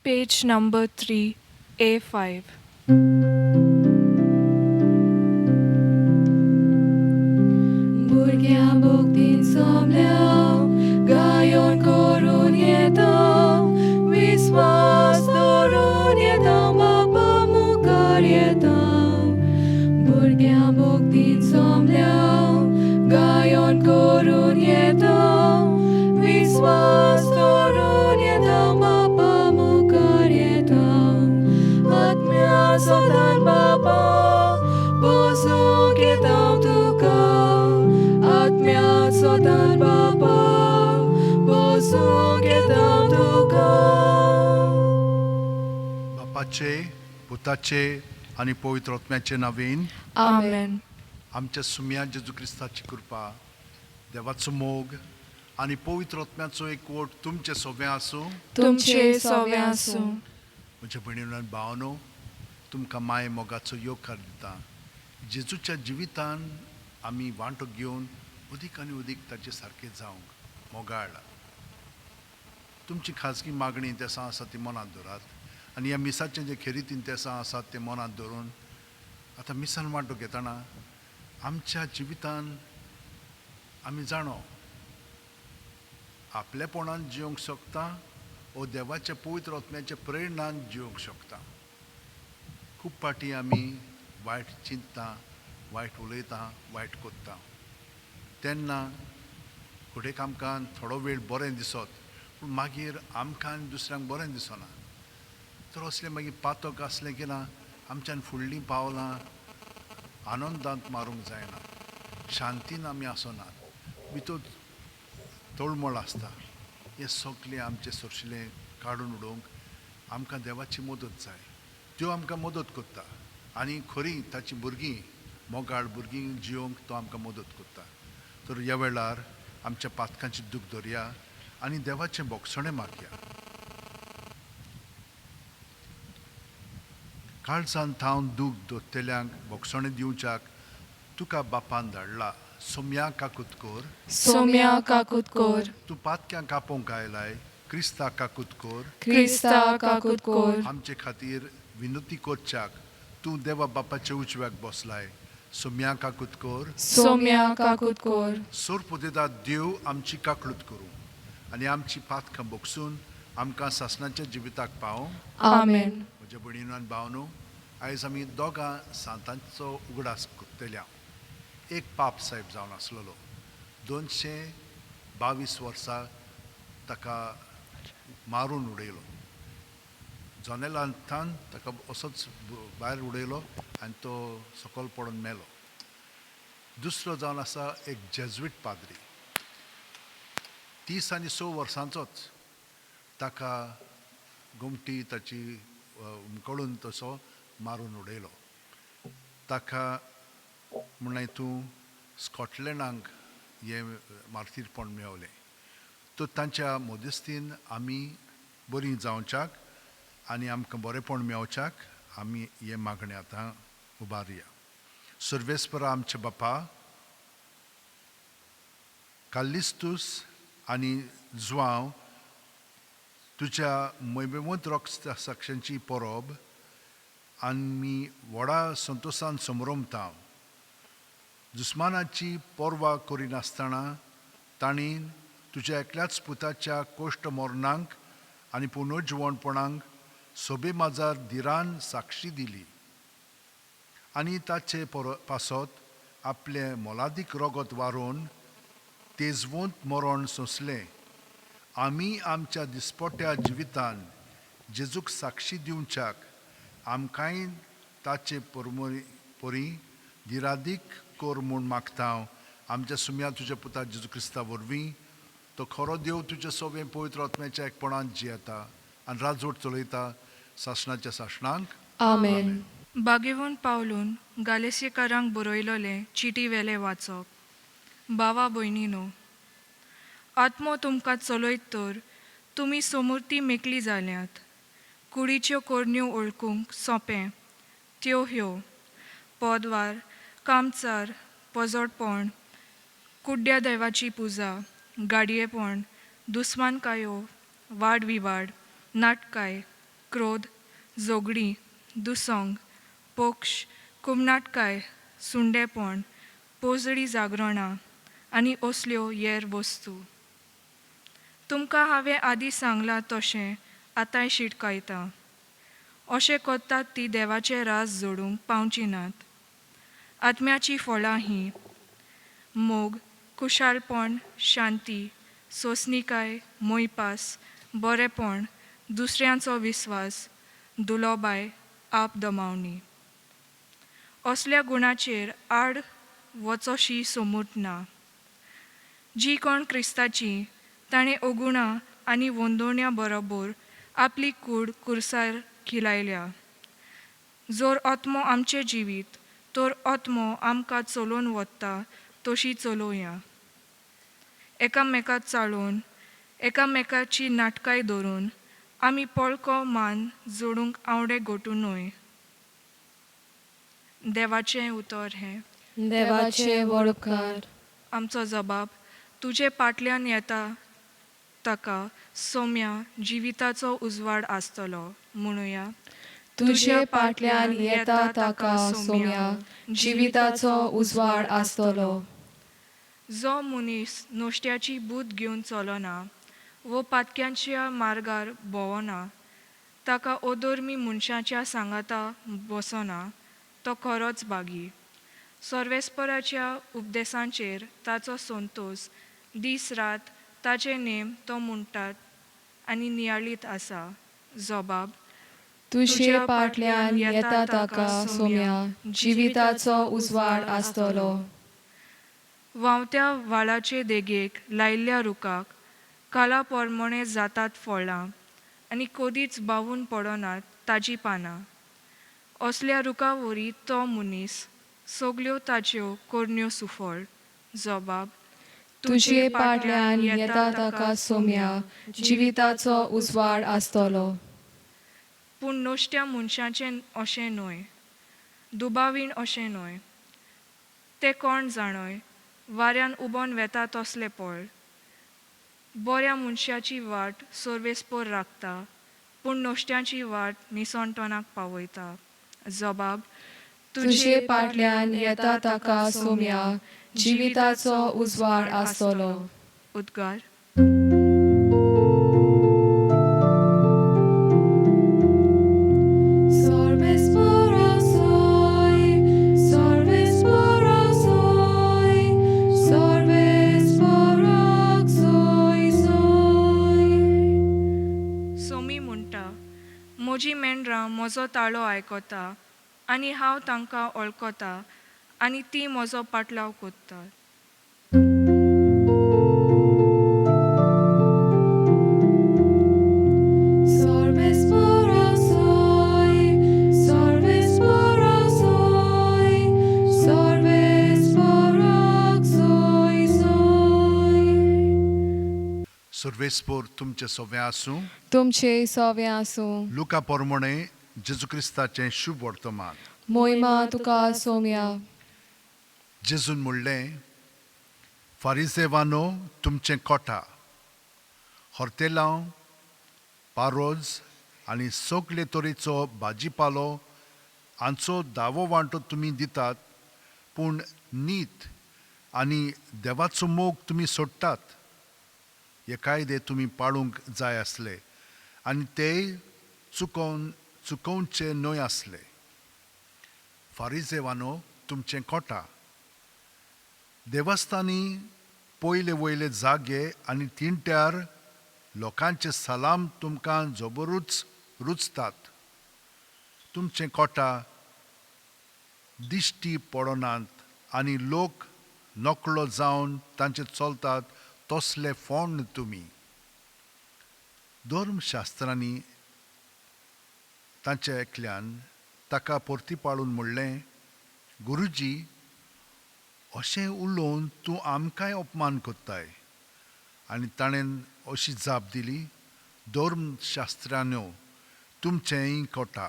Page number 3, A5. भुरग्यां भोगतीन सोमल्या गायोन करून येता विस्वास दवरून येता बापा मुखार येता भुरग्यां भोगतीन सोमल्या गायोन करून येता विस्वास दवरून येता बापा मुखार येता आत्म्या सोदान बापा बसूंक येता तुका आत्म्या सोदान बापा बसूंक येता तुका. बापाचे, पुताचे आनी पवित्र आत्म्याचे नांवान. आमेन. आमच्या सुम्या जेजू क्रिस्ताची कृपा, देवाचो मोग आनी पवित्र आत्म्याचो एकवट तुमचे सोबें आसूं. तुमचे सोवे आसूं. म्हज्या भयणीनो आनी भावानो, तुमकां माय मोगाचो येवकार दिता. जेजूच्या जिवितान आमी वांटो घेवन अदीक आनी अदीक ताचे सारके जावंक मोगाळ. तुमची खाजगी मागणी तेसां आसा ती मनांत दवरात आनी ह्या मिसाचें जे खेरीत तेसां आसात तें मनांत दवरून आतां मिसान वांटो घेतना आमच्या जिवितान आमी जाणो आपलेपणान जिवंक शकता ओ देवाच्या पवित्र आत्म्याच्या प्रेरणान जिवंक शकता. खूब फावटी आमी वायट चिंतता, वायट उलयता, वायट कोत्ता, तेन्ना घडयेक आमकां थोडो वेळ बरें दिसत, पूण मागीर आमकां आनी दुसऱ्यांक बरें दिसना. तर असलें मागीर पातक आसलें की ना आमच्यान फुडलीं पावलां आनंदांत मारूंक जायना, शांतीन आमी आसनात, भितर तळमळ आसता. हें सगळें आमचें सोरशिलें काडून उडोवंक आमकां देवाची मदत जाय. त्यो आमकां मदत करता आनी खरी ताची भुरगीं, मोगाळ भुरगीं जियोवंक तो आमकां मदत करता. तर ह्या वेळार आमच्या पातकांची दूख धरया आनी देवाचें बोगसणें मागया. काळजान थावन दूख दोत्तेल्यांक बोगसणें दिवच्याक तुका बापान धाडला. सोम्या काकूत कोर. सोम्या काकूत कोर. तूं पातक्यांक कापोवंक आयलाय. क्रिस्ता काकूत कोर. क्रिस्ता काकूत कोर. आमचे खातीर विनोती करच्याक तूं देवा बापाच्या उजव्याक बसलाय. सोम्या काकूत कोर. सोम्या काकूत कोर. सोरपुदेदा देव आमची काकळूत करूं आनी आमची पातकां बोगसून आमकां सासणाच्या जिविताक पावों. आमेन. म्हज्या भयणीनो आनी भावनो, आयज आमी दोगां सांतांचो उगडास करतल्या. एक पाप साहेब जावन आसलेलो, 222 वर्सां ताका मारून उडयलो, जनेलांतल्यान ताका असोच भायर उडयलो आनी तो सकयल पडून मेलो. दुसरो जावन आसा एक जेज्वीट पाद्री, 30 आनी 6 वर्सांचोच, ताका गोमटी ताची उमकळून तसो मारून उडयलो. ताका म्हणलें तूं स्कॉटलँडाक हें मार्तीरपण मेवलें. तर तांच्या मध्यस्थीन आमी बरीं जावच्याक आनी आमकां बरेंपण मेवच्याक आमी हें मागणें आतां उबारया. सर्वेस्परा आमच्या बापा, कालिस्तूस आनी जुवांव तुज्या मैबेवंत रोख साक्षांची परब आमी व्हडा संतोशान समरमता. दुस्मानाची पर्वा करिनासतना तांणी तुज्या एकल्याच पुताच्या कोश्ट मरणांक आनी पुनर्जिवणपणाक सोबे माजार धिरान साक्षी दिली आनी ताचे पासत आपलें मोलादीक रगत वारोवन तेजवंत मरण सोंसलें. आमी आमच्या दिसपट्या जिवितान जेजूक साक्षी दिवच्याक आमकांय ताचे परी धिरादीक कर म्हूण मागता हांव आमच्या सुम्या तुज्या पुता जेजू क्रिस्ता वरवीं. तो खरो देव तुज्या सोबें पवित्र आत्म्याच्या एकपणान जियेता आनी राजवट चलयता सासणाच्या सासणांक. आमेन. बागेवन पावलून गालेसीकारांक बरयलोलें चिटी वेलें वाचप. भावा भयणीनो, आत्मो तुमकां चलयत तर तुमी सोमुर्ती मेकली जाल्यात. कुडीच्यो करण्यो वळखूंक सोंपें, त्यो ह्यो: पदवार, कामचार, पजोडपण, कुड्ड्या देवाची पुजा, गाडयेपण, दुस्मानकायो, वाडविवाड, नाटकाय, क्रोध, झगडीं, दुसंग, पक्ष, कुमनाटकाय, सुंडेपण, पोजडी जागरणां आनी असल्यो हेर वस्तू. तुमकां हांवें आदीं सांगलां तशें आतांय शिटकायतां. अशें करतात ती देवाचें राज जोडूंक पावची नात. आत्म्याचीं फळां हीं: मोग, खुशालपण, शांती, सोंसणीकाय, मोयपास, बरेपण, दुसऱ्यांचो विस्वास, दुलोबाय, आपदमावणी. असल्या गुणाचेर आड वचोशी सोमूट ना. जी कोण क्रिस्ताची ताणें अगुणां आनी वंदोवण्या बरोबर आपली कूड कुर्सार खिलायल्या. जर आत्मो आमचें जिवीत तर आत्मो आमकां चलोवन वता तशी चलोवया. एकामेकाक चाळोवन, एकामेकाची नाटकाय धरून आमी पोळको मान जोडूंक आंवडे गोटू न्हय. देवाचें उतर हें. देवाचे व्हड उपकार. आमचो जबाब तुजे पाटल्यान येता ताका सोम्या जिविताचो उजवाड आसतलो. म्हणुया. तुजे पाटल्यान येता ताका सोम्या जिविताचो उजवाड आसतलो. जो मनीस नोश्ट्याची बूद घेवन चलना वो पातक्यांच्या मार्गार भोंवना, ताका अधर्मी मनशाच्या सांगाता बसना, तो खरोच भागी. सर्वेस्पराच्या उपदेसांचेर ताचो संतोस, दीस रात ताचे नेम तो म्हणटात आनी नियाळीत आसा. जबाब तुजे पाटल्यान येता ताका सोम्या जिविताचो उजवाड आसतलो. व्हांवत्या व्हाळाचे देगेक लायिल्ल्या रुखाक काला पोरमोणे जातात फळां आनी कदीच बावून पडनात ताजीं पानां. असल्या रुखा वरी तो मनीस, सगल्यो ताच्यो करण्यो सुफळ. जबाब तुजे पाटल्यान येता ताका सोम्या जिविताचो उजवाड आसतलो. पूण नश्ट्या मनशाचें अशें न्हय, दुबावीण अशें न्हय. ते कोण जाणय वाऱ्यान उबोन वेता तसले पळ. बऱ्या मनशाची वाट सर्वेस्पर राखता, पूण नश्ट्याची वाट निसणटणाक पावयता. जबाब तुजे पाटल्यान येता ताका सोम्या जिविताचो उजवाड आसतलो. उद्गार. Sorbes soy, sorbes soy, sorbes soy soy. Somi म्हणटा, म्हजी मेंढरां म्हजो ताळो आयकता आनी हांव तांकां वळखता आनी ती म्हजो पाटलाव करतात. Sorbes soy, sorbes soy, sorbes soy soy. सर्वेस्पोर तुमचें सोवें आसूं. तुमचे सोवे आसूं. लुका पोरमोणे जेजू क्रिस्ताचें शुभ वर्तमान. मोहिमा तुका सोम्या. जेजून म्हणलें, फारिजेवानो तुमचें कोटा, हॉर्तेलांव, पारोज आनी सगळे तरेचो भाजीपालो हांचो दावो वांटो तुमी दितात, पूण नीत आनी देवाचो मोग तुमी सोडटात. हे कायदे तुमी पाळूंक जाय आसले आनी तेय चुकोवन चुकोवचे न्हय आसले. फारिजेवानो तुमचें कोटा, देवस्थानी पयले वयले जागे आनी तिंट्यार लोकांचे सलाम तुमकां जबरूच रुचतात. तुमचें कोटा दिश्टी पडनात आनी लोक नकळो जावन तांचे चलतात तसले फोंड तुमी. धर्मशास्त्रांनी तांच्या एकल्यान ताका परती पाळून म्हणलें, गुरुजी, अशें उलोवन तूं आमकांय अपमान करताय. आनी ताणें अशी जाप दिली, धर्मशास्त्रांनो तुमचेंय कोटा,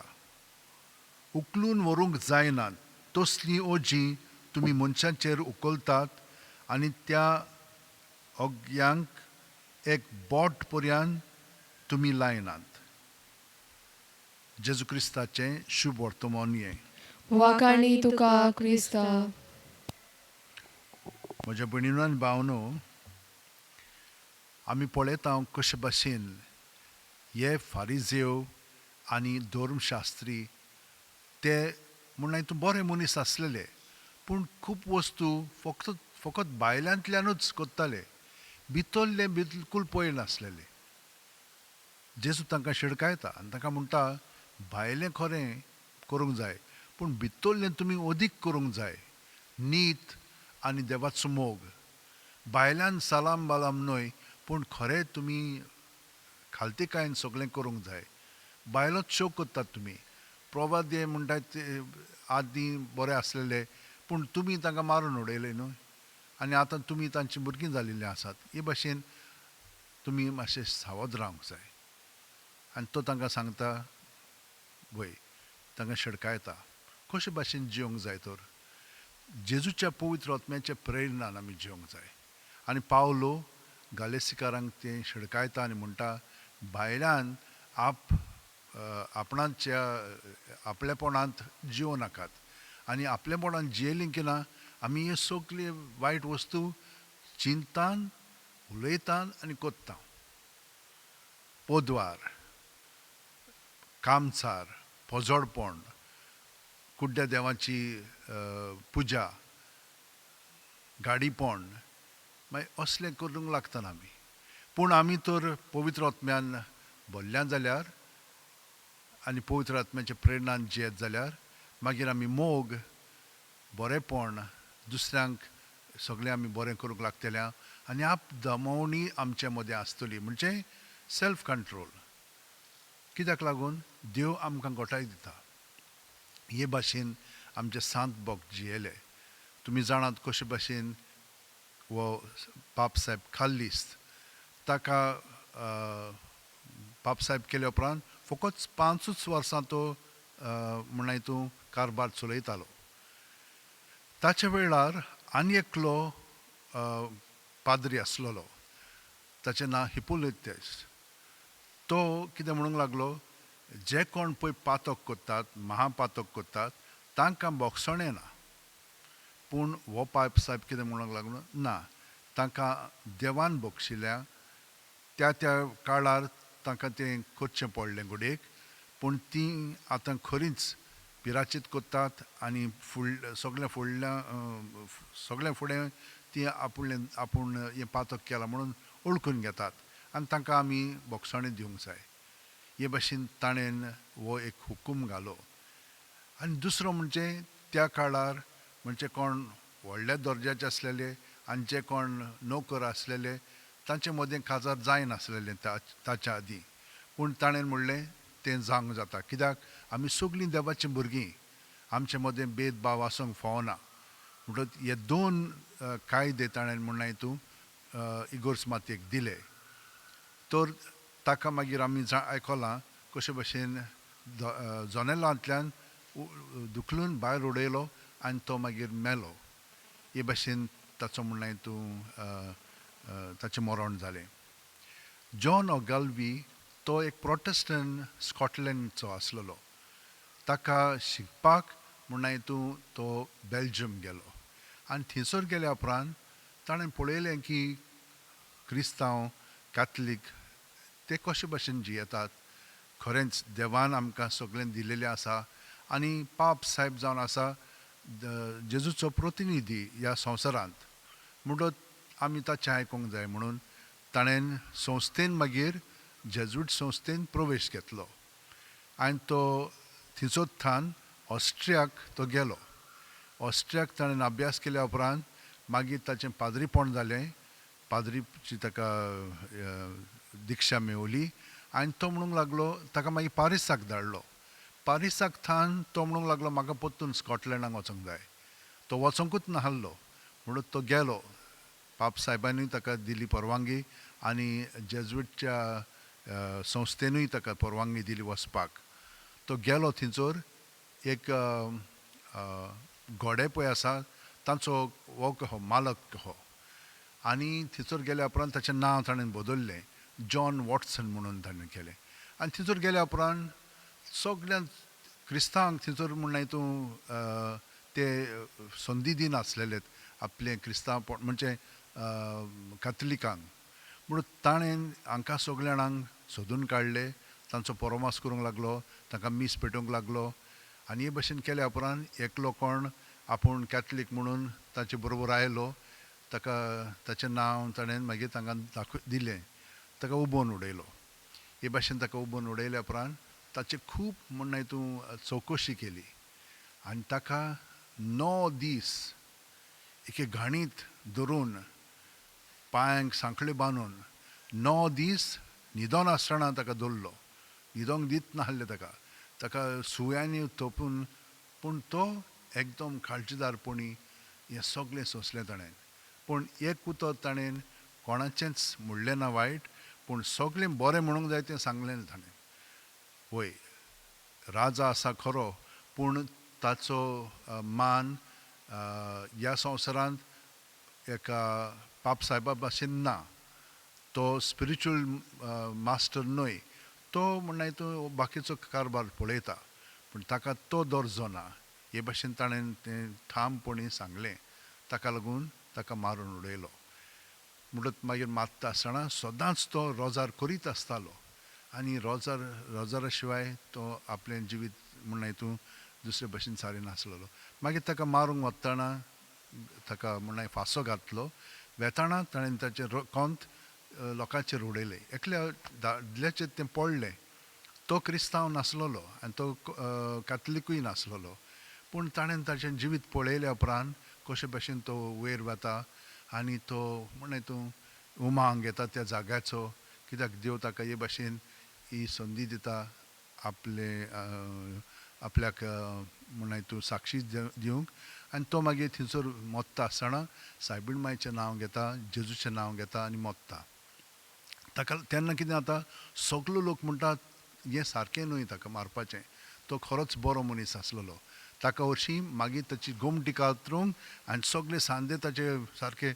उखलून व्हरूंक जायना तसलीं ओजीं तुमी मनशांचेर उखलतात आनी त्या अग्यांक एक बोट पर्यंत तुमी लायनात. जेजू क्रिस्ताचें शुभ वर्तमान हें. वाखाणी तुका क्रिस्ता. म्हज्या भयणीनो आनी भावनो, आमी पळयता कशे भाशेन हे फारिजेव आनी धर्मशास्त्री ते म्हणल्यार तूं बरे मनीस आसलेले, पूण खूब वस्तू फक्त फकत भायल्यांतल्यानूच करताले, भितरले बिलकूल पळयनासलेले. जेजू तांकां शिडकायता आनी तांकां म्हणटा भायलें खरें करूंक जाय, पूण भितरलें तुमी अदीक करूंक जाय. नीत आनी देवाचो मोग भायल्यान सलाम बालाम न्हय, पूण खरें तुमी खालतीकायेन सगळें करूंक जाय. बायलोच शो करतात तुमी, प्रवादे म्हणटात ते आदीं बरे आसलेले, पूण तुमी तांकां मारून उडयले न्हय, आनी आतां तुमी तांची भुरगीं जाल्लीं आसात. हे भाशेन तुमी मातशें सावध रावंक जाय. आनी तो तांकां सांगता, वय तांकां शिडकायता कशे भाशेन जिवंक जाय. तर जेजूच्या पवित्र आत्म्याच्या प्रेरणान आमी जिवंक जाय. आनी पावलो गालेसीकारांक तें शिडकायता आनी म्हणटा भायल्यान आपणाच्या आपलेपणांत जिवो नाकात, आनी आपलेपणांत जियेलीं की ना आमी हे सगळे वायट वस्तू चिंतान उलयतान आनी कोत्ता. पोदवार, कामचार, पोजोडपण, कुड्ड्या देवाची पुजा, गाडीपण, मागीर असलें करूंक लागतना आमी. पूण आमी तर पवित्र आत्म्यान भरल्या जाल्यार आनी पवित्र आत्म्याच्या प्रेरणान जियेत जाल्यार मागीर आमी मोग, बरेपण, दुसऱ्यांक सगळें आमी बरें करूंक लागतले आनी आप दमवणी आमचे मदें आसतली, म्हणजे सेल्फ कंट्रोल. कित्याक लागून देव आमकां गोठाय दिता. हे भाशेन आमचे सांत बोक जियेले. तुमी जाणात कशे भाशेन हो पाप साहेब खाल्लीस्त ताका पाप साहेब केल्या उपरांत फकत 5 वर्सां तो म्हणल्यार तूं कारभार चलयतालो. ताच्या वेळार आनी एकलो पाद्री आसलेलो, ताचें नांव हिपोलितस. तो कितें म्हणूंक लागलो, जे कोण पळय पातक करतात, महापातक करतात, तांकां बोगसणें ना. पूण हो पाप साहेब कितें म्हणूंक लागलो, ना, तांकां देवान बक्षिल्या त्या त्या काळार तांकां तें करचें पडलें घडयेक, पूण तीं आतां खरींच पिराचीत करतात आनी सगळें फुडल्या सगळें फुडें तीं आपूण आपूण हें पातक केलां म्हणून वळखून घेतात आनी तांकां आमी बोगसणें दिवंक जाय. हे भाशेन ताणें हो एक हुकूम घालो. आनी दुसरो म्हणजे त्या काळार म्हणजे कोण व्हडल्या दर्जाचे आसलेले आनी जे कोण नोकर आसलेले तांचे मदें काजार जायनासलेलें ताच्या आदीं. पूण ताणें म्हणलें तें जावंक जाता, कित्याक आमी सगळीं देवाचीं भुरगीं, आमचे मदें भेदभाव आसूंक फावना. म्हणटच हे 2 कायदे ताणें म्हणलें तूं इगोर्स मातयेक दिले. तर ताका मागीर आमी आयकलां कशे भाशेन जनेलांतल्यान धुकलून भायर उडयलो आनी तो मागीर मेलो. हे भाशेन ताचो म्हणलें तूं ताचें मरण जालें. जॉन ओगाल्वी तो एक प्रोटेस्टंट स्कॉटलंडचो आसलेलो. ताका शिकपाक म्हणलें तूं तो बेल्जियम गेलो आनी थंयसर गेल्या उपरांत ताणें पळयलें की क्रिस्तांव कॅथलीक ते कशे भाशेन जियेतात, खरेंच देवान आमकां सगळें दिलेलें आसा आनी पाप साहेब जावन आसा जेजूचो प्रतिनिधी ह्या संवसारांत, म्हणटच आमी ताचें आयकूंक जाय. म्हणून ताणें संस्थेन मागीर जेजूट संस्थेन प्रवेश घेतलो आनी तो थंयचोच थान ऑस्ट्रियाक तो गेलो. ऑस्ट्रियाक ताणें अभ्यास केल्या उपरांत मागीर ताचें पाद्रीपण जालें, पाद्रीची ताका दिक्षा मेवली आनी तो म्हणूंक लागलो, ताका मागीर पारिसाक धाडलो. पारिसाक थान तो म्हणूंक लागलो म्हाका परतून स्कॉटलंडाक वचोंक जाय. तो वचोंकूच नासलो म्हणून तो गेलो. पाप साहेबांनी ताका दिली परवानगी आनी जेजुईटच्या संस्थेनूय ताका परवानगी दिली वचपाक. तो गेलो थंयसर एक घोडे पळय आसा तांचो हो कहो मालक कहो, आनी थंयसर गेल्या उपरांत ताचें नांव ताणें बदल्लें, जॉन वॉटसन म्हणून ताणें केलें. आनी थंयसर गेल्या उपरांत सगळ्यांत क्रिस्तांवांक थंयसर म्हणल्यार तूं ते संदी दिनासलेले आपलें क्रिस्तांव म्हणजे कातलिकांक. म्हणून ताणें हांकां सगल्या जाणांक सोदून काडले, तांचो पोरोमास करूंक लागलो, तांकां मीस पेटोवंक लागलो. आनी हे भशेन केल्या उपरांत एकलो कोण आपूण कॅथलीक म्हणून ताचे बरोबर आयलो, ताका ताचें नांव ताणें मागीर तांकां दाखय दिलें, ताका उबोवन उडयलो. हे भाशेन ताका उबोवन उडयल्या उपरांत ताचे खूब म्हणल्यार तूं चवकशी केली आनी ताका 9 दीस एके घाणीत धरून पांयांक सांखळी बांदून 9 दीस न्हिदोन आसतना ताका दवरलो. न्हिदोंक दीत नासलें ताका, ताका सुयांनी तोपून, पूण तो एकदम काळजीदारपणी हें सगळें सोंसलें ताणें. पूण एक उतर ताणें कोणाचेंच म्हणलें ना वायट, पूण सगळें बरें म्हणूंक जाय तें सांगलें ताणें. वय राजा आसा खरो, पूण ताचो मान ह्या संवसारांत एका पाप सायबा भाशेन ना. तो स्पिरिच्युअल मास्टर न्हय, तो म्हणल्यार तो बाकीचो कारभार पळयता, पूण ताका तो दर्जो ना. हे भाशेन ताणें तें ठामपणी सांगलें, ताका लागून ताका मारून उडयलो. म्हणटच मागीर मारता आसतना सदांच तो रोजार करीत आसतालो आनी रोजारा शिवाय तो आपलें जिवीत म्हणल्यार तूं दुसरे भशेन सारी नासलेलो. मागीर ताका मारूंक वतना ताका म्हणल्यार फांसो घातलो, वेताना ताणें ताचें कोंत लोकांचेर उडयलें. एकल्या दादल्याचेर तें पडलें, तो क्रिस्तांव नासलेलो आनी तो कातलिकूय नासलेलो, पूण ताणें ताचें जिवीत पळयल्या उपरांत कशे भशेन तो वयर वता आनी तो म्हणल्यार तूं उमांग घेता त्या जाग्याचो, कित्याक देव ताका हे भाशेन ही संदी दिता आपले आपल्याक म्हणल्यार तूं साक्षी दिवंक. आनी तो मागीर थंयसर मोत्ता आसतना सायबीण मायचें नांव घेता, जेजूचें नांव घेता आनी मोत्ता. ताका तेन्ना कितें जाता, सगलो लोक म्हणटात हें सारकें न्हय ताका मारपाचें, तो खरोच बरो मनीस आसलेलो. ताका हरशीं मागीर ताची गोमटी कातरूंक आनी सगळे सांदे ताचे सारके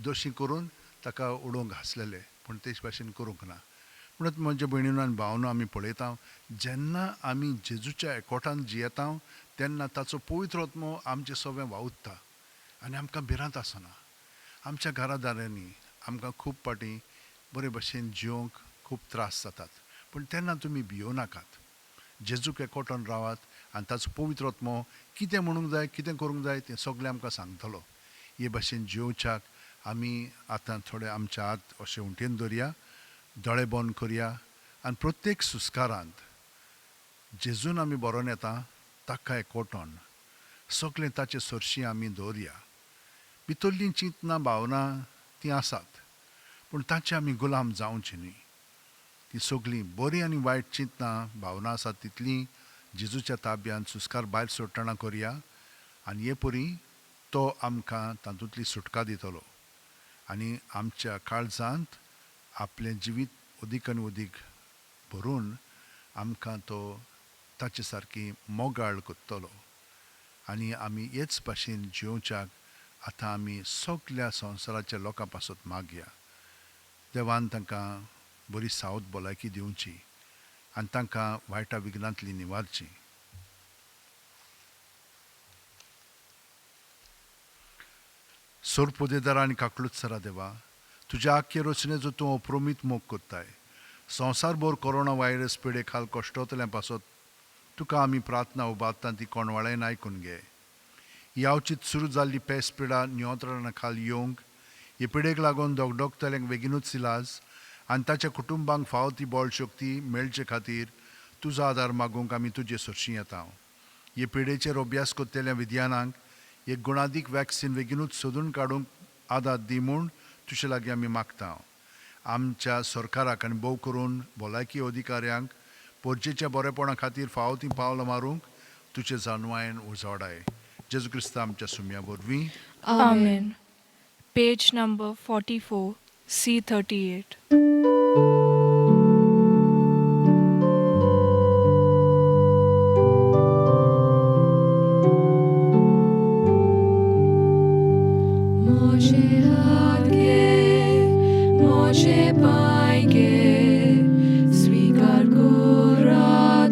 दोशी करून ताका उडोवंक आसलेले, पूण तेच भाशेन करूंक ना. म्हणून म्हज्या भयणीन आनी भावनो आमी पळयता, जेन्ना आमी जेजूच्या एकवटान जियेता तेन्ना ताचो पवित्र आत्मो आमचें सगळें वावुरता आनी आमकां भिरांत आसना. आमच्या घरादारांनी आमकां खूब फावटी बरे भशेन जिवंक खूब त्रास जातात, पूण तेन्ना तुमी भियोव नाकात. जेजूक एकवटान रावात आनी ताचो पवित्र आत्मो कितें म्हणूंक जाय, कितें करूंक जाय तें सगळें आमकां सांगतलो. हे भाशेन जिवच्याक आमी आतां थोडे आमच्या हात अशें उंटेन दवरया, दोळे बंद करया आनी प्रत्येक सुस्कारांत जेजून आमी बरोवन येता ताका एकवटोन सगळें ताचे सरशी आमी दवरया. भितरलीं चिंतनां भावनां तीं आसात, पूण ताचे आमी गुलाम जावचीं न्हय. ती सगळीं बरीं आनी वायट चिंतनां भावनां आसात तितलीं जेजूच्या ताब्यांत सुस्कार भायर सोडटना करया आनी हे परी तो आमकां तातूंतली सुटका दितलो आनी आमच्या काळजांत आपलें जिवीत अदीक आनी अदीक भरून आमकां तो ताचे सारकी मोगाळ करतलो. आनी आमी हेच भाशेन जिवच्याक आतां आमी सगल्या संवसाराच्या लोकां पासत मागया. देवान तांकां बरी सावध भलायकी दिवची आनी तांकां वायटा विघ्नांतली निवारची. सोरपोदेदारा आनी काकलुत्सरा देवा, तुज्या आख्खे रचनेचो तूं अप्रमीत मोग करताय. संवसारभर कोरोना व्हायरस पिडे खाल कश्टोतल्या पासत तुका आमी प्रार्थना उबारता ती कोणवाळ्यान आयकून घे. यावचीत सुरू जाल्ली पेस पिडा नियंत्रणा खाल येवंक, हे पिडेक लागून दोगडोगतल्यांक बेगीनूच इलाज आनी ताच्या कुटुंबांक फावो ती बळ शक्ती मेळचे खातीर तुजो आदार मागूंक आमी तुजे सरशीं येता. हे पिडेचेर अभ्यास करतल्या विज्ञानांक एक गुणादीक वॅक्सिन बेगीनूच सोदून काडूंक आदार दी म्हूण तुजे लागीं आमी मागता. आमच्या सरकाराक आनी भोव करून भलायकी अधिकाऱ्यांक पोरजेच्या बरेपणा खातीर फावो तीं पावलां मारूंक तुजे जाणवायेन उजवाडाय. जेजू क्रिस्ता आमच्या सुम्या वरवीं. आमेन. Page number 44, C38. मोजे हात घे, मोजे पांय घे, स्वीकार करात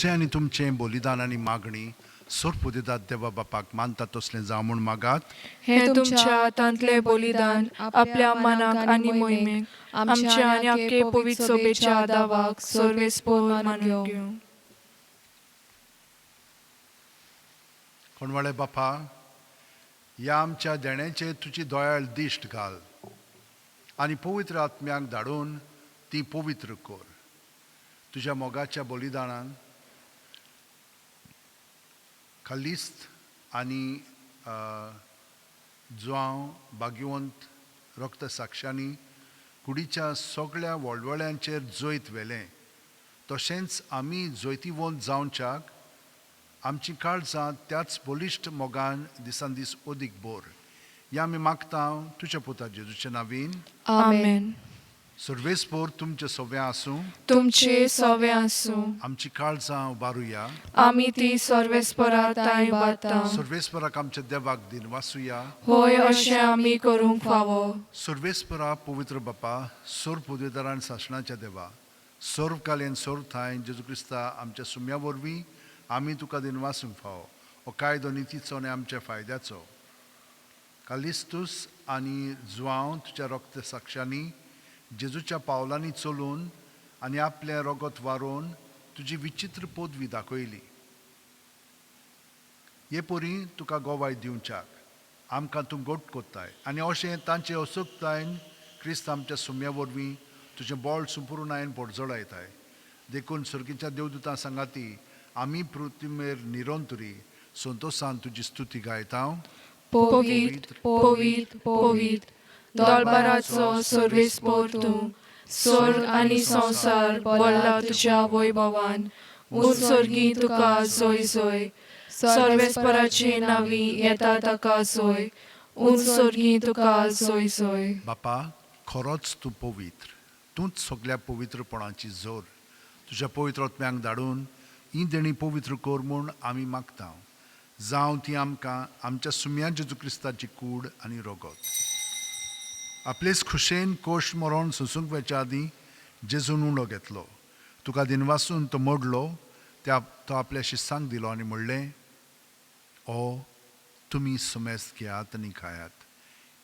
म्हजें आनी तुमचें बलिदान आनी मागणी सोरपुदेदात देवा बापाक मानता तसलें जावं म्हूण मागात. हें तुमच्या हातांतलें बलिदान आपल्या मनाक आनी मोहिमेक आमच्या आनी आख्खे पवित्र सभेच्या दावाक सर्वेस्पोर मानून घेवं. कोणवाळे बापा, ह्या आमच्या देण्याचेर तुजी दोयाळ दिश्ट घाल आनी पवित्र आत्म्याक धाडून ती पवित्र कर. तुज्या मोगाच्या बलिदानान खालिस्त आनी जुआंव भाग्यवंत रक्त साक्षांनी कुडीच्या सगळ्या वळवळ्यांचेर जैत व्हेलें, तशेंच आमी जैतिवंत जावच्याक आमची काळजां त्याच बलिश्ट मोगान दिसान दीस अदीक बोर. ह्या आमी मागता तुज्या पुता जेजूच्या नावीन. आमेन. सर्वेस्पोर तुमचें सव्वें आसूं. तुमचे सवे आसूं. आमची काळजां उबारुया. आमी ती सर्वेस्परा तांय बाता. सर्वेस्पराक आमच्या देवाक दिन वासुया. होय, अशें आमी करूंक फावो. सर्वेस्परा पवित्र बापा, सर्व पदवेदारान सासणाच्या देवा, सर्व कालेन सर्व थांय जेजू क्रिस्ता आमच्या सुम्या वरवीं आमी तुका दिन वासूंक फावो. हो कायदो नितीचो आनी आमच्या फायद्याचो. कालिस्तूस आनी जुआंव तुज्या रक्त साक्षांनी जेजूच्या पावलांनी चलून आनी आपलें रगत वारोवन तुजी विचित्र पदवी दाखयली. हे परी तुका गोवाय दिवच्याक आमकां तूं गोट कोत्ताय आनी अशें तांचे असुकतायन क्रिस्त आमच्या सुम्या वरवीं तुजें बळ संपुर्णायन पोटजळायताय. देखून सर्गीच्या देवदूतां सांगाती आमी पृथ्वीमेर निरंतरी संतोसान तुजी स्तुती गायता. पवित्र पवित्र पवित्र दरबाराचो सर्वेस्पोर तूं, स्वर्ग आनी संवसार भरला तुज्या वैभवान. उत्सर्गी तुका सोय सोय, सर्वेस्पराचे नावी येता ताका सोय, उत्सर्गी तुका सोय सोय. बापा, खरोच तूं पवित्र, तूंच सगल्या पवित्रपणाची जोर. तुज्या पवित्र आत्म्यांक धाडून ही देणी पवित्र कर म्हूण आमी मागता. जावं ती आमकां आमच्या सुम्या जेजू क्रिस्ताची कूड आनी रगत. आपलेच खुशेन कोश मरोण सोंसूंक वचच्या आदीं जेजून उणो घेतलो, तुका दिनवासून तो मोडलो, त्या तो आपल्या शिस्सांक दिलो आनी म्हणलें, ओ तुमी सुमेस्त घेयात आनी खायात,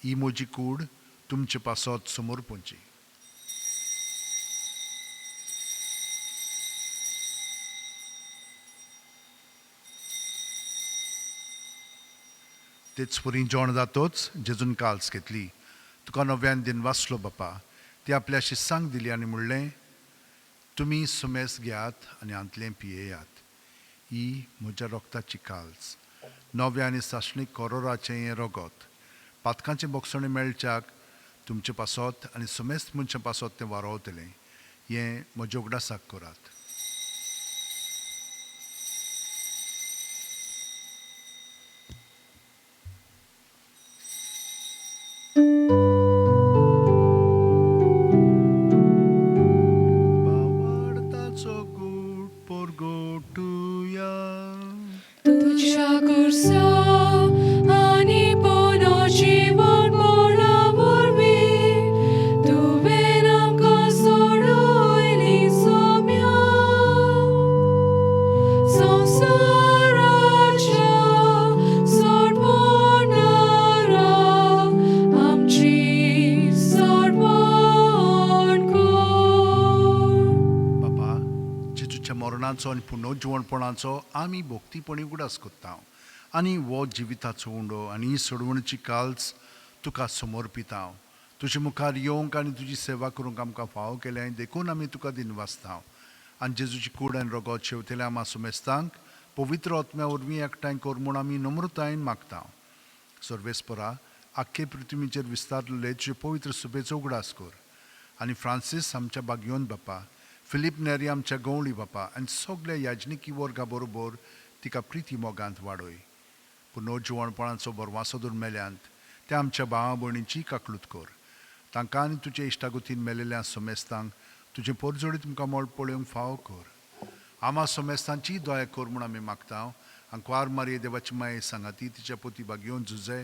ही म्हजी कूड तुमचे पासत समर्पूंची. तेच परी जेवण जातोच जेजून काल्स घेतली, तुका नव्यान दिन वाचलो बापा, ती आपल्या शिस्सांक दिली आनी म्हणलें, तुमी सुमेस घेयात आनी हांतलें पियेयात, ही म्हज्या रक्ताची काल्स, नव्या आनी सासणीक कोरोराचें हें रगत, पातकांचें बोगसणें मेळच्याक तुमचे पासत आनी सुमेस्त मनशां पासत तें वारोवतलें. हें म्हज्या उगडासाक करात. बावडताचो गूट पोरगोटुया. तुज्या कुर्सा आनी पोनो जिवन मोडा वरवीं तुवें आमकां सोडयली सोम्या. संवसाराच्या सोडवणारा आमची सोडवण कर. बापा, जेजूच्या मरणाचो आनी पुनर्जिवणपणाचो आमी भोक्तीपणी उगडास कोत्ता आनी हो जिविताचो उंडो आनी ही सोडवणीची काल्स तुका समर्पिता. तुजे मुखार येवंक आनी तुजी सेवा करूंक आमकां फावो केलें देखून आमी तुका दिनवासता. आनी जेजूची कूड आनी रगत शेवतेल्या आमा सुमेस्तांक पवित्र आत्म्या वरवीं एकठांय कर म्हूण आमी नम्रतायेन मागता. सर्वेस्परा, आख्खे पृथ्वीचेर विस्तारलेले तुजे पवित्र सुबेचो उगडास कर आनी फ्रांसीस आमच्या बागयोन बापा, फिलीप नेरी आमच्या गवळी बापा आनी सगल्या याजनिकी वर्गा बरोबर तिका प्रिती मोगांत वाडय. पुनर्जिवणपणाचो बरवासो धरून मेल्यांत त्या आमच्या भावा भयणीची काकलूत कर. तांकां आनी तुजे इश्टागतीन मेलेल्या सोमेस्तांक तुजें पोरजोडी तुमकां मोळ पळोवंक फावो कर. आमा सोमेस्तांची दया कर म्हूण आमी मागता. आंकवार मारये देवाची माये सांगाती तिच्या पोती बागयोवन झुजे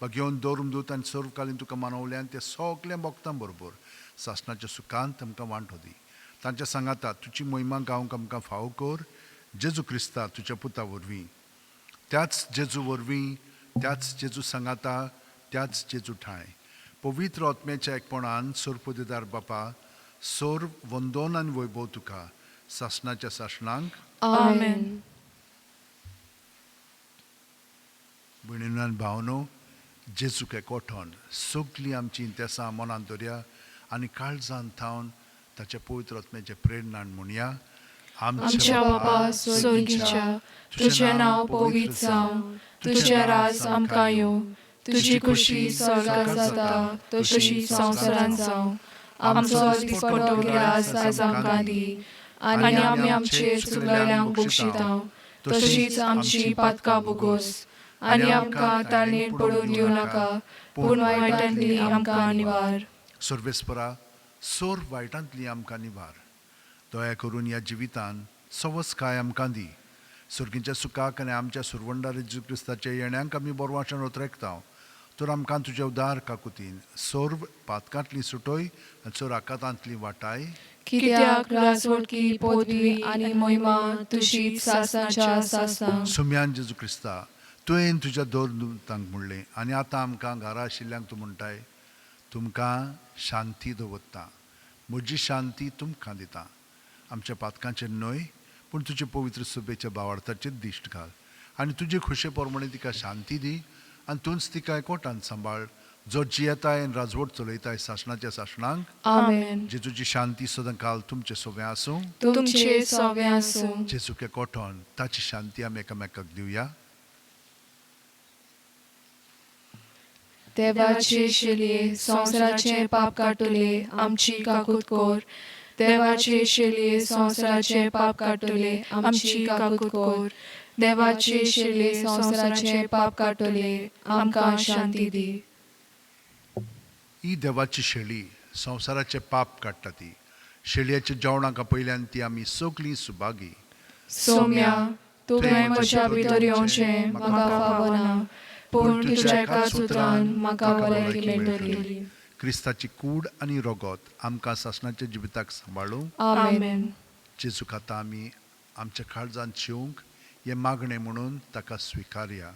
बागयोवन दवरून दूत आनी सर्वकालीन तुका मानवल्यान ते सगल्या भक्तां बरोबर सासणाच्या सुखांत आमकां वांटो दी. तांच्या सांगाता तुजी मोहिमा गावंक आमकां फावो कर, जेजू क्रिस्ता तुज्या पुता वरवीं, त्याच जेजू वरवीं, त्याच जेजू सांगाता, त्याच जेजू ठांय पवित्र आत्म्याच्या एकपणान सोरपदेदार बापा सोर वंदोन आनी वैभव तुका सासणाच्या सासणांक. आमेन. भयणीनो आनी भावनो, जेजूक एकवटोन सगळीं आमची इंतेसां मनांत दवरया आनी काळजान थावन ताच्या पवित्र आत्म्याचे प्रेरणान म्हणया. आमच्या बापा स्वर्गीच्या, तुझें नांव पवित्र जावं, तुजें राज आमकां येवं, तुजी खुशी स्वर्गात जाता तशी संवसारांत जावं. आमचो दिसपट्टो ग्रास आयज आमकां दी, आनी आमी आमचे चुकलेल्यांक बक्षिता तशीच आमची पातकां भोगोस, आनी आमकां ताणें पडून दिवं नाका, पूण वायटांतली आमकां निवार. सर्वेस्परा, सोर वायटांतली आमकां निवार. दया करून ह्या जिवितान सवसकाय आमकां दी. सर्गीच्या सुखाक आनी आमच्या सुरवंडार जेजू क्रिस्ताच्या येण्यांक आमी बरवाशण ओतरेकता. तर आमकां तुज्या उदार काकुतीन सर्व पातकांतली सुटोय आनी सोर आकातांतली वाटाय. कित्याक राजवटकी, पदवी आनी मोहिमा तुजी सासणाच्या सासणां. सुम्यान जेजू क्रिस्ता, तुवें तुज्या दोन दुतांक म्हणलें आनी आतां आमकां घरा आशिल्ल्यांक तूं म्हणटाय, तुमकां शांती दवरता, म्हजी शांती तुमकां दिता. आमच्या पातकांचेर न्हय पूण तुजे पवित्र सुबेच्या बावार्थाचेर दिश्ट घाल आनी तुजे खुशे प्रमाणे तिका शांती दी आनी तूंच तिका एकवटान सांबाळ, जो जियेताय आनी राजवट चलयताय सासणाच्या सासणांक. आमेन. जेजूची शांती सदांकाल तुमचे सोवे आसूं. तुमचे सोवे आसूं. जेजूक एकवटोन ताची शांती आमी एकामेकाक दिवया. देवाचे शेलये संवसाराचे पाप काडटले, आमची काकूत कोर. देवाचे शेलये संवसाराचे पाप काडटले, आमची काकूत कोर. देवाचे शेलये संवसाराचे पाप काडटले, आमकां शांती दी. ही देवाची शेळी संवसाराचे पाप काडटा. ती शेळयेच्या जेवणाक पयल्यान ती आमी सगळीं सुभागी. सोम्या, तुवें म्हज्या भितर येवचें म्हाका फावना, पूण तुज्या एकाच उतरान म्हाका भलायकी मेळटली. क्रिस्ताची कूड आनी रगत आमकां सासणाच्या जिविताक सांबाळूं. आमेन. जेजूक आतां आमी आमच्या काळजांत शिवंक हें मागणें म्हणून ताका स्विकारया.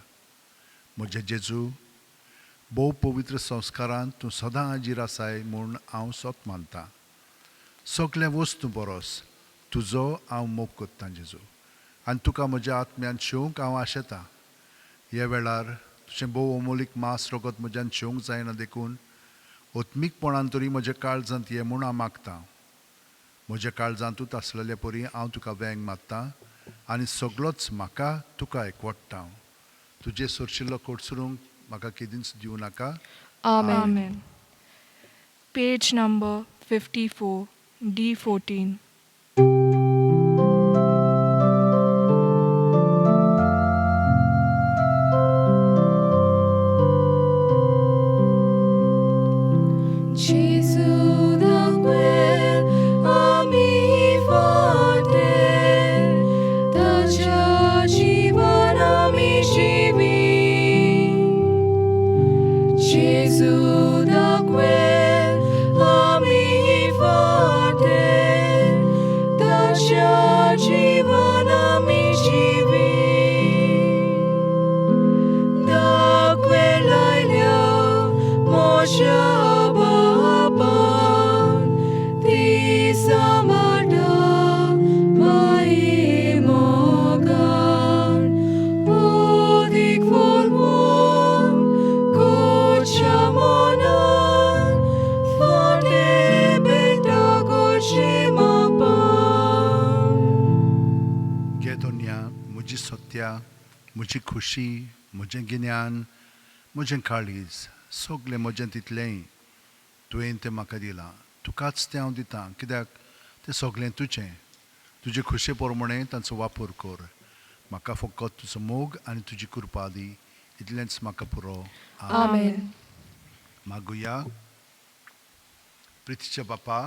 म्हजे जेजू, भोव पवित्र संस्कारान तूं सदां हाजीर आसाय म्हूण हांव सोत मानतां. सगल्या वस्तू बरोस तुजो हांव मोग कोत्तां जेजू, आनी तुका म्हज्या आत्म्यान शिवंक हांव आशेतां. ह्या वेळार तुजें भोव अमोलीक मांस रगत म्हज्यान शिवंक जायना देखून आत्मीकपणान तरी म्हज्या काळजांत ये म्हूण हांव मागतां. म्हज्या काळजांतूच आसलेले परी हांव तुका वेंग मारतां आनी सगळोच म्हाका तुका एकवटता. तुजे सोरशिल्लो कोटसरूंक म्हाका केदींच दिवं नाका. आमेन. Page number 54, D14. Gesù da quel ami forte, da già jivan ami jivi. Gesù da quel ami forte, da già jivan ami jivi. Da quell'aia moscia bapan, ti samarda mai mogan. Odik volvon, kochamonan, forte belta kochimapan. घे दोन्या, म्हजी सत्या, म्हजी खुशी, म्हजें गिन्यान, म्हजें काळीज, सगलें म्हजें तितलेंय तुवें तें म्हाका दिलां. तुकाच तें हांव दितां, कित्याक तें सगलें तुजें. तुजे खुशे प्रमाणें तांचो वापर कर. म्हाका फकत तुजो मोग आनी तुजी कृपा दी, इतलेंच म्हाका पुरो. आमेन. मागुया. प्रितीच्या बापा,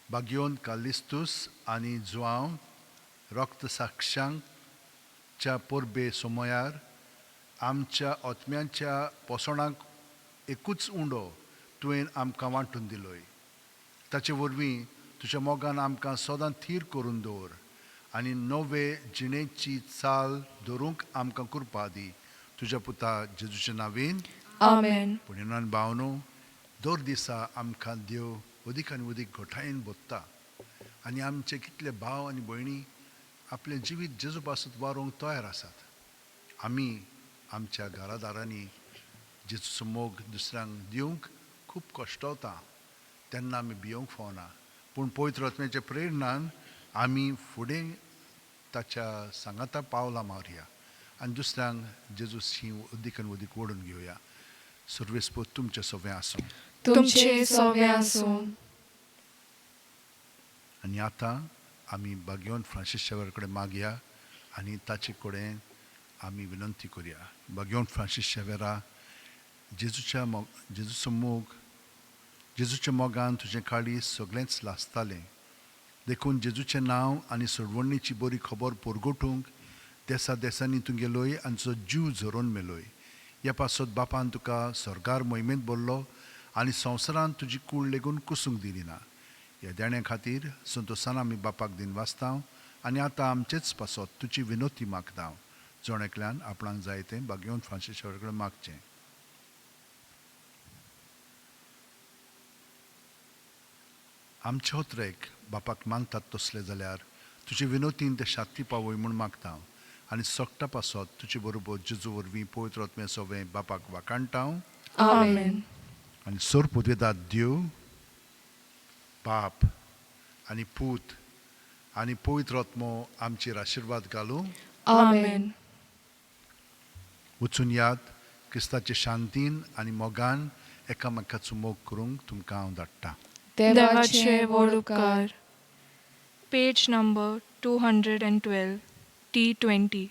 बागयोन कालिस्तूस आनी जुआंव रक्त साक्षांच्या परबे समयार आमच्या आत्म्यांच्या पोसणाक एकूच उंडो तुवें आमकां वांटून दिलोय. ताचे वरवीं तुज्या मोगान आमकां सदां थीर करून दवर आनी नवे जिणेची चाल धरूंक आमकां कृपा दी. तुज्या पुता जेजूच्या नांवेन. आमेन. पूण भावनो, दर दिसा आमकां देव अदीक आनी अदीक घटायेन बोत्ता आनी आमचे कितले भाव आनी भयणी आपलें जिवीत जेजू पासत वारोवंक तयार आसात. आमी आमच्या घरादारांनी जेजूचो मोग दुसऱ्यांक दिवंक खूब कश्टवता, तेन्ना आमी भियोंक फावना, पूण पवित्र आत्म्याच्या प्रेरणान आमी फुडें ताच्या सांगाता पावलां मारया आनी दुसऱ्यांक जेजूशी अदीक आनी अदीक ओडून घेवया. सर्वेस्पोत तुमचें सगळें आसूं. तुमचे सवे आसूं. आनी आतां आमी बागेवन फ्रांसीस शेवर कडेन मागया आनी ताचे कडेन आमी विनंती करया. बागेवन फ्रांसीस शेवेरा, जेजूच्या मोग, जेजूचो मोग, जेजूच्या मोगान तुजें काळीज सगळेंच लासतालें, देखून जेजूचें नांव आनी सोडवणीची बरी खबर परगटूंक देसा देसांनी तूं गेलोय आनी तुजो जीव झरोवन मेलोय. ह्या पासत बापान तुका स्वर्गार मोहिमेंत भरलो आनी संवसारांत तुजी कूड लेगून कुसूंक दिली ना. ह्या देण्या खातीर संतोसान आमी बापाक दिन वाचता आनी आतां आमचेच पासत तुजी विनोती मागता. जण एकल्यान आपणाक जाय तें बागेवन फ्रांसीस कडेन मागचें. आमचे होत्रेक बापाक मानतात तसले जाल्यार तुजे विनोतीन ते शाती पावय म्हूण मागता आनी सगटा पासत तुजे बरोबर जेजू वरवीं पवित्र आत्म्या सोवें बापाक वाखाणटा. आमेन. आनी सोर पुदवेदात देव बाप आनी पूत आनी पवित्र आत्मो आमचेर आशिर्वाद घालूं. आमेन. वचून याद क्रिस्ताचे शांतीन आनी मोगान एकामेकाचो मोग करूंक तुमकां हांव धाडटा. देवाचे व्हड उपकार. Page number 212, T20.